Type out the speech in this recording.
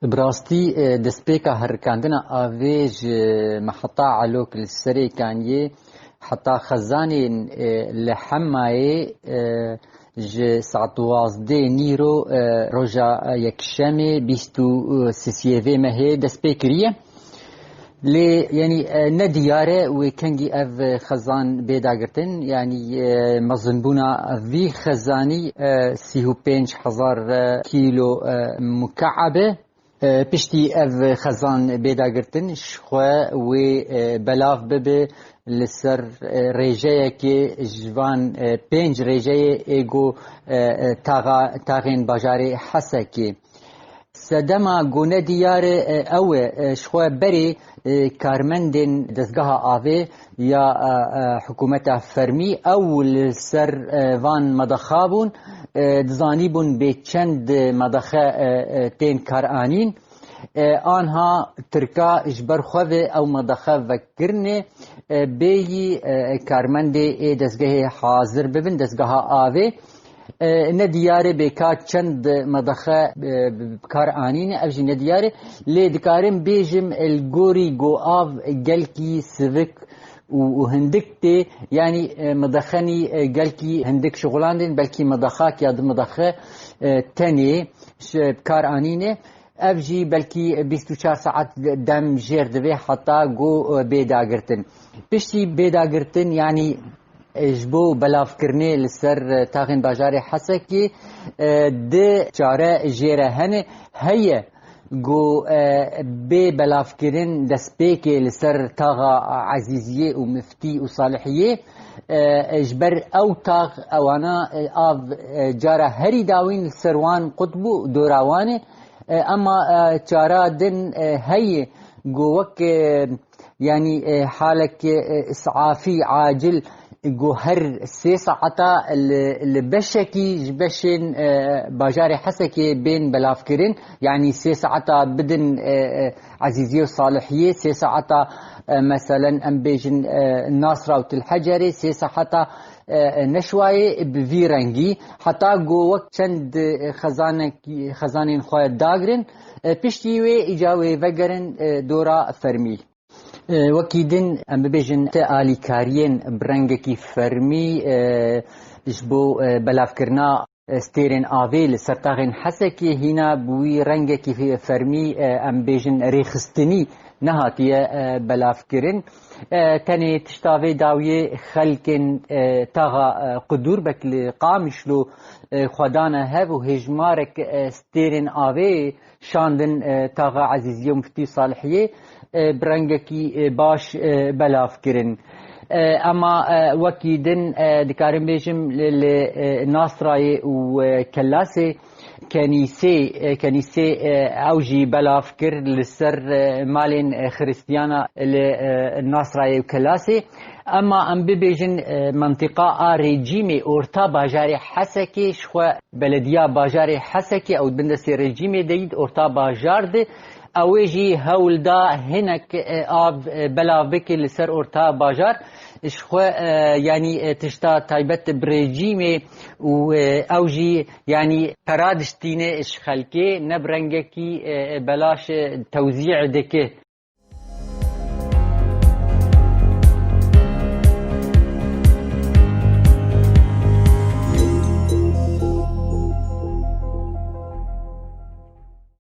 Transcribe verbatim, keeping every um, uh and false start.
Bi rastî, e, destpêka herikandina avê ji Meheta Elok li Serê Kaniyê heta xezanên, e, li Hemayê, e, ji saet duwazdeh nîro, e, roja Yekşemê bîst û sê vê mehê dest pê kiriye. Lê, yanî, e, ne diyar e wê kengî ev xezan bê dagirtin. Yanî, e, mezinbûna vî xezanî, e, sî û pênc hezar, e, kîlo, e, mukeb e. E, piştî ev xezan bê dagirtin, ji xwe wê, e, belav bibe li ser, e, rêjeyekê ji van, e, pênc rêjeyê ê ku, e, e, taxa, taxên bajarê Hesekê. Sedema ku nediyar e, ew e, e, ji xwe berê, e, karmendên dezgeha avê ya, e, e, hikûmeta fermî ew li ser, e, van medexa bûn, e, dizanîbûn bê çend medexe, e, e, tên karanîn. E, anha Tirka ji ber xwe ve ew medexe vekirinê, e, bêyî, e, karmendê ê dezgehê hazir bibin, dezgeha avê. E, ne diyar e bê ka çend medexe, e, bi kar anîne, ev jî ne diyar e. Lê dikarim bêjim, e, li gorî ku av gelkî sivik û, û hindik tê, yanî, e, medexenî, e, gelkî hindik şixulandin, belkî medexak ya du medexe, e, tenê ji, bi kar anîne. Ev jî belkî bîst û çar saet dem jêr divê heta ku, e, bê dagirtin. Piştî bê dagirtin, yanî, e, ji bo belavkirinê li ser, e, taxên bajarê Hesekê, e, di çare jê re hene. Heye ku, e, bê belavkirin destpêkê li ser taxa Ezîziyê û Miftî û Salihiyê, e, ji ber ew tax ewana, e, av, e, cara herî dawîn li ser wan qut bû, dora wan e. E, ema, e, çara din, e, heye ku wek, e, yanî, e, halek, e, îsafî acil ku her sê saeta li, li beşekî ji beşên, e, bajarê Hesekê bên belavkirin, yanî sê saeta bidin, e, e, Ezîziyê û Salihiyê, sê saeta, e, meselen em bêjin, e, Nasra û Til Hecerê, sê saeta, e, e, Neşwayê bi vî rengî, heta ku wek çend, e, xezanek-, xezanên xwe dagirin, e, piştî wê îca wê vegerin, e, dora fermî. E, wekî din, em bibêjin, te alîkariyên bi rengekî fermî, e, ji bo, e, belavkirina, e, stêrên avê li ser taxên Hesekê hîna bi wî rengekî fermî, e, em bêjin rêxistinî nehatiye, e, belavkirin. E, tenê tişta vê dawiyê xelkên, e, taxa, e, Qudûrbek li Qamişlo, e, xwe dane hev û hêjmarek, e, stêrên avê şandin, e, taxa Ezîziyê û Miftî Salihiyê, e, bi rengekî, e, baş, e, belav kirin. E, ema, e, wekî din, e, dikarim bêjim li, li, e, Nasrayê û, e, Kelasê kenîsê, e, kenîsê, e, ew jî belav kir li ser, e, malên, e, xiristiyana li, e, Nasrayê û Kelasê. Ema em bibêjin, e, mentiqa a rejîmê orta bajarê Hesekê, ji xwe belediya bajarê Hesekê ew bindestê rejîmê de yî orta bajar de, ew ê jî hewl da hinek, e, av, e, belav bike li ser orta bajar. Ji xwe, e, yanî, e, tişta taybet bi rejîmê û, e, ew jî, yanî, pera diştîne ji xelkê, ne bi rengekî, e, e, belaş, e, tewzî dike.